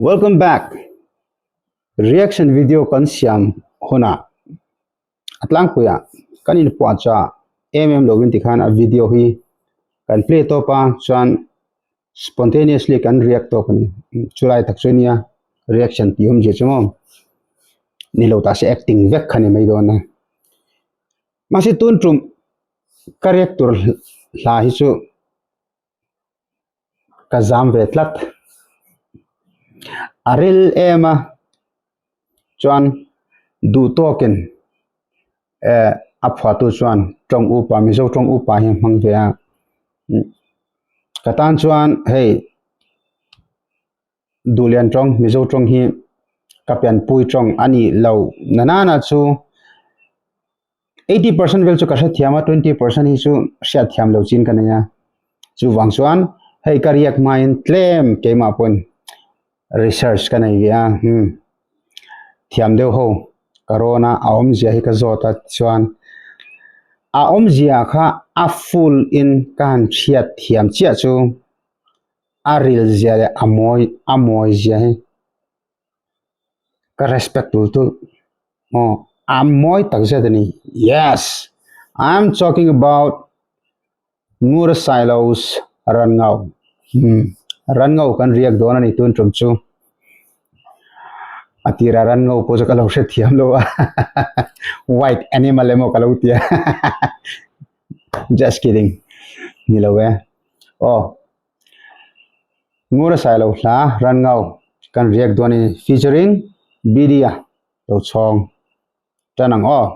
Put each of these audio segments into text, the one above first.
Welcome back. Reaction video kan siam hunah a tlangpuiah kan inpuahchah em em lovin tikhan a video hi kan play tawp a chuan spontaneously kan react tawp a ni. Chulai tak chu ania reaction tih awmzia chu maw ni lo ta se acting vek kha ni mai dawn a. Mahse tun tum ka react tur hla hi chu ka zam ve tlat a ril em a chuan duh tawkin eh a phuahtu chuan tawng upa mizo tawng upa hi a hmang ve a ka tan chuan hei duhlian tawng mizo tawng hi ka pianpui tawng a nih loh na nana chu. 80% vel chu ka hrethiam a 20% hi chu hriatthiam lo chin ka nei a chuvang chuan hei ka riak hmain tlem keimah pawn research ka nei ve a hmm thiam deuh ho ka rawn a a awmzia hi ka zawt a chuan a awmzia kha a full in ka han hriat thiam chiah chu a ril zia leh a mawi a mawi zia hi. Ka respect tul tul aw a mawi tak zet a ni yes I am talking about Ngura Sailo's Ranngo hmm Ranngo kan riak dawn a ni tun tum chu a tira Ranngo pawh chu ka lo hrethiam lo a white animal emaw ka lo ti a just kidding ni lo e aw. Ngura Sailo hla Ranngo kan riak dawn a ni featuring Bidia Tochhawng tan ang aw.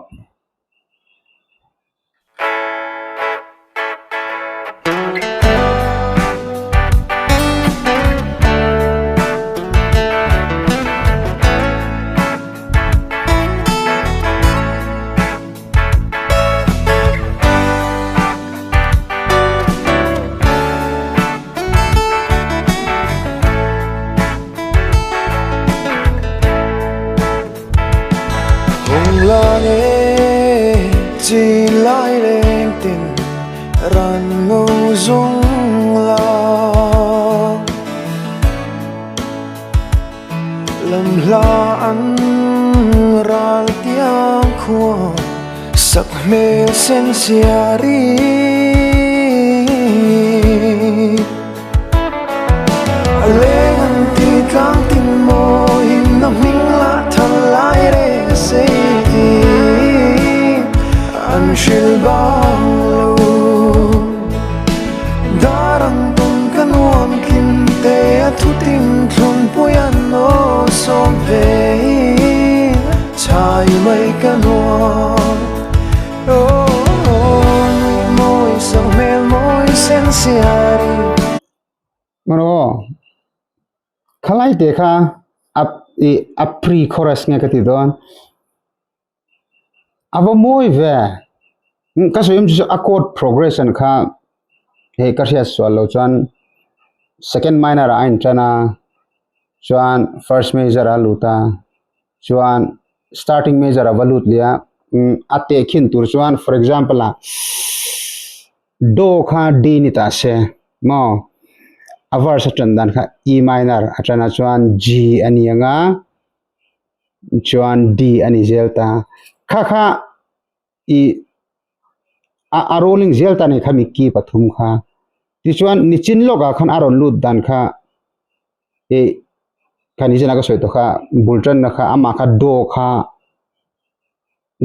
Lam hla an ral tiang khua sak hmel sen siari A leng an ti tlang tin mawi na hming lah than lai reng a sei ti an hril bang lo Dar ang tum ka nuam kim te a thu tin thlun pui an aw sawm ve chhai mai ka nuam Oh nui mawi sak hmel mawi sen siari. Maraw khalai te kha a i a pre chorus nge ka ti dawn A va mawi ve. Ka sawi awm chu chu a chord progression kha hei ka hriat sual lo chuan second minor ah a intan a chuan first major ah a lut a chuan starting major ah va lut leh a a tehkhin tur chuan for example ah do kha D ni ta se maw a verse a tan dan kha E minor a tan a chuan G a ni ang a. chuan D a ni zel ta kha kha i a a rolling zel ta ni kha mi key pathum kha tichuan nichin lawkah khan a rawn lut dan kha ih kha nichin a ka sawi tawh kha bul tanna kha amah kha do kha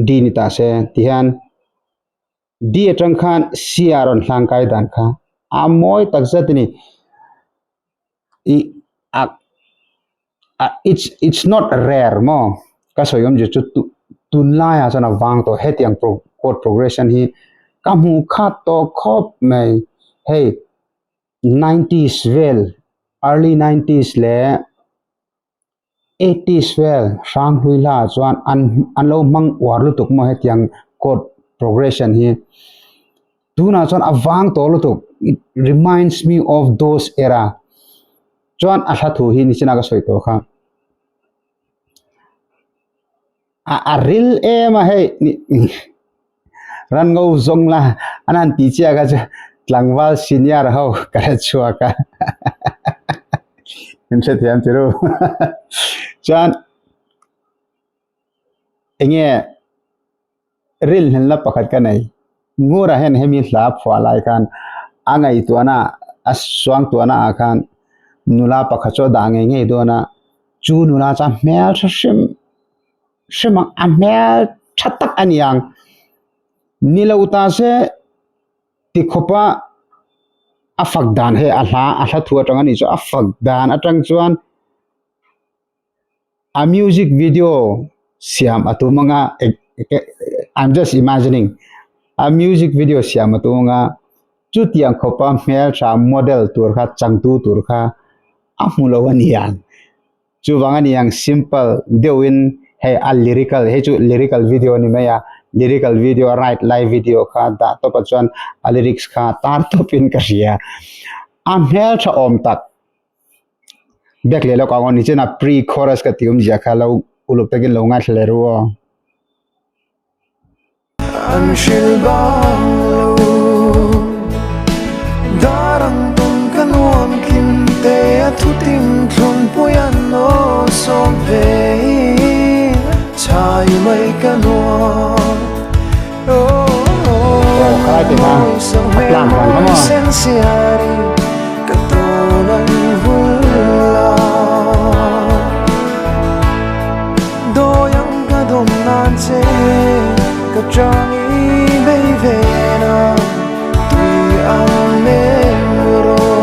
D ni ta se tihian D atang khan C a rawn hlangkai dan kha a mawi tak zet a ni ih a a it's it's not rare maw ka sawi awmzia chu tu tunlaiah chuan a vang tawh hetiang pro chord progression hi ka hmuh khat tawh khawp mai hei nineties vel early nineties leh. Eighties vel hrang hlui hla ah chuan an an lo hmang uar lutuk maw hetiang chord progression hi tunah chuan a vang tawh lutuk it reminds me of those era chuan a hla thu hi nichina ka sawi tawh kha a a ril em a hei ran ngo zawng la an han tih chiah kha chu tlangval senior ho ka hre chhuak a. Min hrethiam ti ru. Chuan enge rilhnelna pakhat ka nei. Ngura hian hemi hla phuah lai khan a ngaihtuahna a suangtuahna ah khan nula pakhat chu a dah ngei ngei dawn a, chu nula chuan hmel tha hrim hrim ang a hmel tha tak a ni ang. Ni lo ta se ti khawpa a fak dan hei a hla a hla thu atang a nih chu a fak dan atang chuan a music video siam a tum anga I'm just imagining a music video siam a tum anga chutiang khawpa hmeltha model tur kha changtu tur kha a hmu lo a ni ang. Chuvang a ni ang simple deuhin hei a lyrical hei chu lyrical video a ni mai a lyrical video a right lai video kha dah tawp ah chuan a lyrics kha tar tawpin ka hria a hmeltha awm tak bek leh lawk ang aw nichina pre chorus ka tih awmzia kha lo uluk takin lo ngaithla leh ru aw. An hril bang lo Dar ang tum ka nuam kim te a thu tim thlun pui an aw sawm ve Chhai mai ka nuam Aw khalai te kha a tlang dan kha maw. Ka tawn an hul la Dawi ang ka dawm nan che ka chang i bei ve na tui ang nem rawh.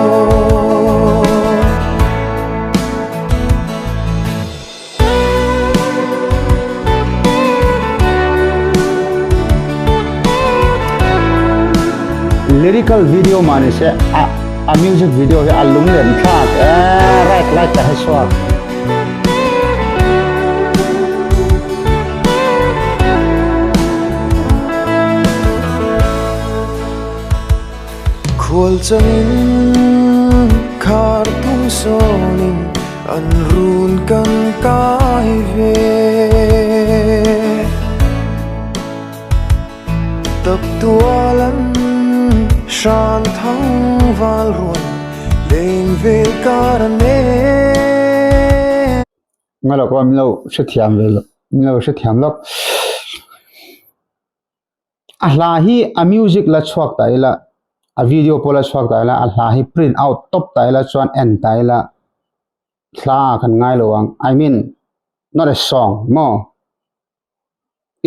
Lyrical video mah ni se a a music video hi a lunglen thlak e right light ka hre chhuak. Khual changin khar tung sawnin an run kan kai ve. Tap tual an hran thang val rual leng vel kar an e. Nga lo pawh min lo hrethiam ve lo min lo hrethiam lawk. A hla hi a music la chhuak ta ila a video pawh la chhuak ta ila a hla hi print out tawp ta ila chuan en ta ila hla kan ngai lo ang I mean not a song maw.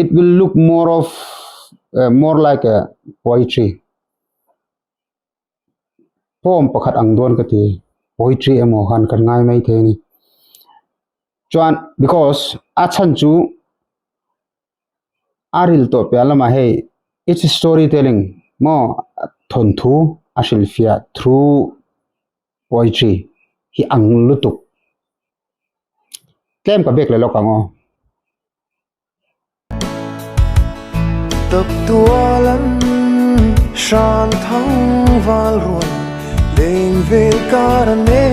It will look more of more like a poetry poem pakhat ang dawn ka ti poetry emaw khan kan ngai mai thei a ni chuan because a chhan chu a ril tawh piah lamah hei it's story telling maw thawnthu a hrilhfiah through poetry hi ang lutuk. Tlem ka bek leh lawk ang aw. Tap tual an hran thang val rual leng vel kar an e.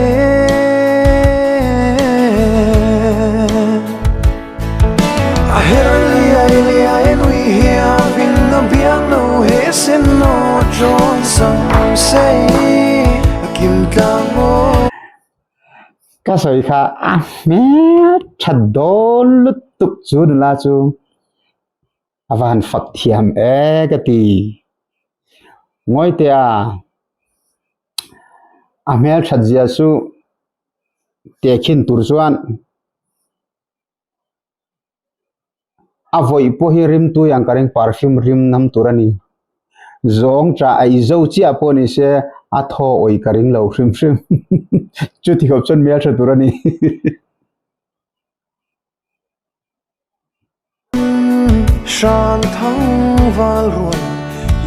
A her liai liai nui hiavin a biang no he sen no chawn sam sei a kim tlang maw. Ka sawi kha a hmel that dawn lutuk chu nula chu a va han fak thiam e ka ti. Ngawitea a hmel that zia chu tehkhin tur chuan A vawih pawh hi rimtui ang ka ring perfume rim nam tur a ni. Zawng chah a i zo chiah pawh ni se a thaw awih ka ring lo hrim hrim. Chuti khawp chuan hmeltha tur a ni. Hran thang val rual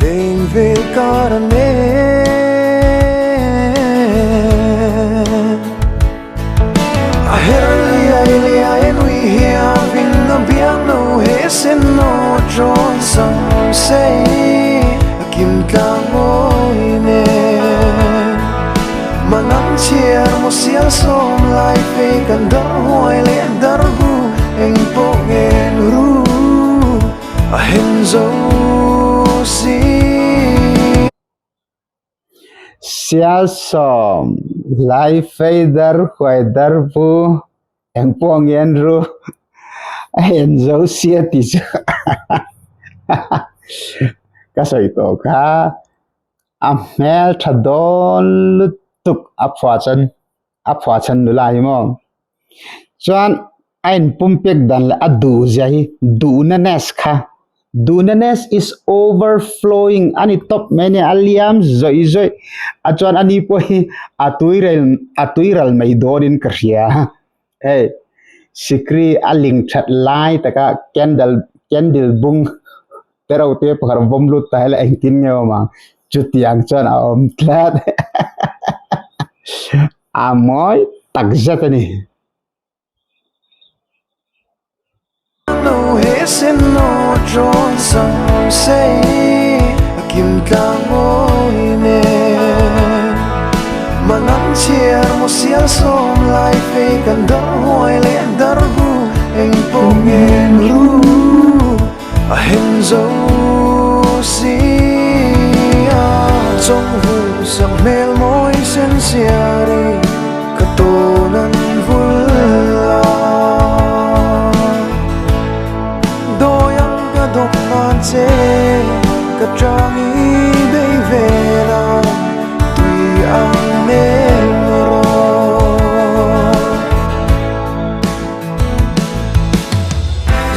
leng vel kar a ne. A her liai liai nui hiavin a biang no he sen no chawn sam sei a kim tlang mawi nen Mangang chhiar maw sial sawm lai fe kan dar huai leh dar bu eng pawh ngen ru a hen zo si. Sial sawm, Lai fei dar huai dar pu eng pawh ngen ru a en zo sia ti chu ka sawi tawh kha a hmel tha dawn lutuk a phuah chuan a phuah chhan nula hi maw chuan a inpumpek dan leh a duh zia hi duhna ness kha duhna ness is overflowing a ni tawp mai a ni a liam zawih zawih a chuan ani pawh hi a tui rel a tui ral mai dawnin ka hria hei sikri a ling that lai taka candle candle bung te ro te pakhat vawm lut ta ila engtin nge awm ang chutiang chuan a awm tlat a mawi tak zet a ni. A hen zo si a chawng vul sak hmel mawi sen siari ka tawn an vul a dawi ang ka dawk nan che ka tang i bei vel a tui ang nem rawh.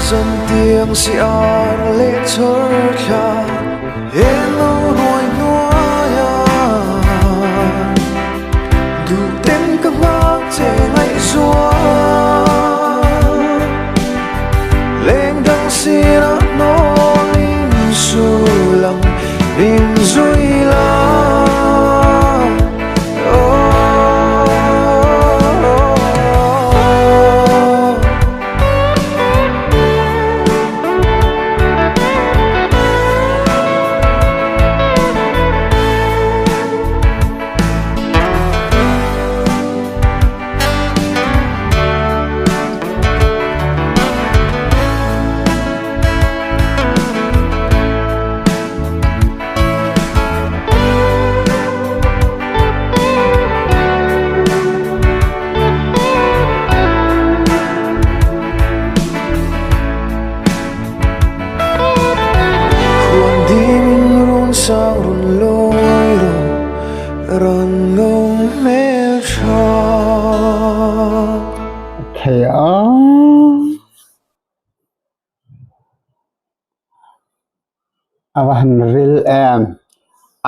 Zantiang si ar leh chhawr thla eng lo ruai hnuai a duh ten ka nghak che ngaihzual leng dang sirah hnawl in sul ang in zui la. Thei a. A va han ril em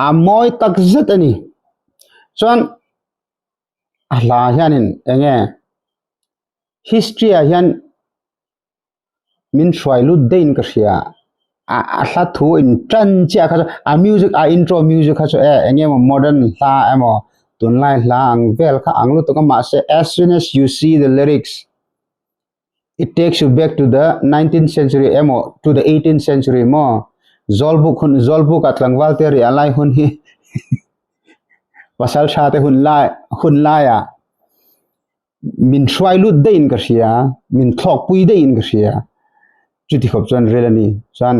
a mawi tak zet a ni chuan a hla hianin eng nge history ah hian min hruai lut daih in ka hria a a hla thu in tan chiah kha chu a music a intro music kha chu e eng emaw modern hla emaw tunlai hla ang vel kha ang lutuk a mahse as soon as you see the lyrics It takes you back to the 19th century emaw to the 18th century maw Zawlbuk hun Zawlbuk ah tlangval te riah lai hun hi pasal tha te hun lai hun laiah min hruai lut daih in ka hria min thlawk pui daih in ka hria chuti khawp chuan rel a ni chuan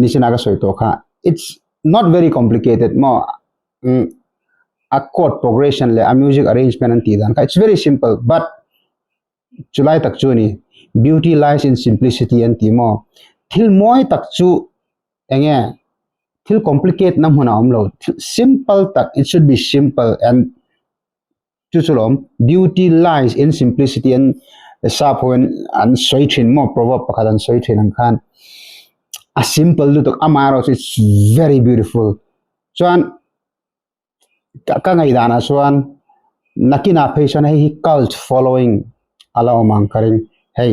Nichina ka sawi tawh kha it's not very complicated maw a chord progression leh a music arrangement an tih dan kha it's very simple but chulai tak chu a ni beauty lies in simplicity an tih maw thil mawi tak chu eng nge thil complicate na hmun a awm lo simple tak it should be simple and Chu chu lawm, Beauty lies in simplicity an sap ho in an sawi thin maw, proverb pakhat an sawi thin ang khan a simple lutuk amaherawhchu it's very beautiful. Chuan ka ngaihdanah chuan nakinah phei chuan hei hi cult following a la awm ang ka ring. Hei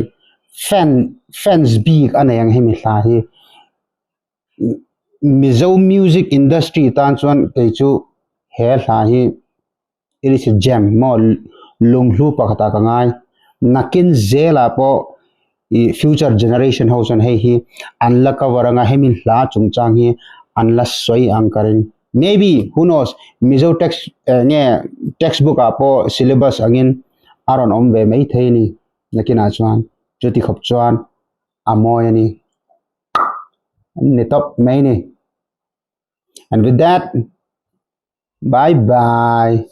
fan fans bik a nei ang hemi hla hi Mizo music industry tan chuan kei chu he hla hi. It is a gem maw lunghlu pakhatah ka ngai nakin zelah pawh ih future generation ho chuan hei hi an la cover anga hemi hla chungchang hi an la sawi ang ka ring maybe who knows Mizo text eh nge textbook ah pawh syllabus angin a rawn awm ve maithei a ni nakinah chuan chuti khawp chuan a mawi a ni ni tawp mai a ni and with that. Bye bye.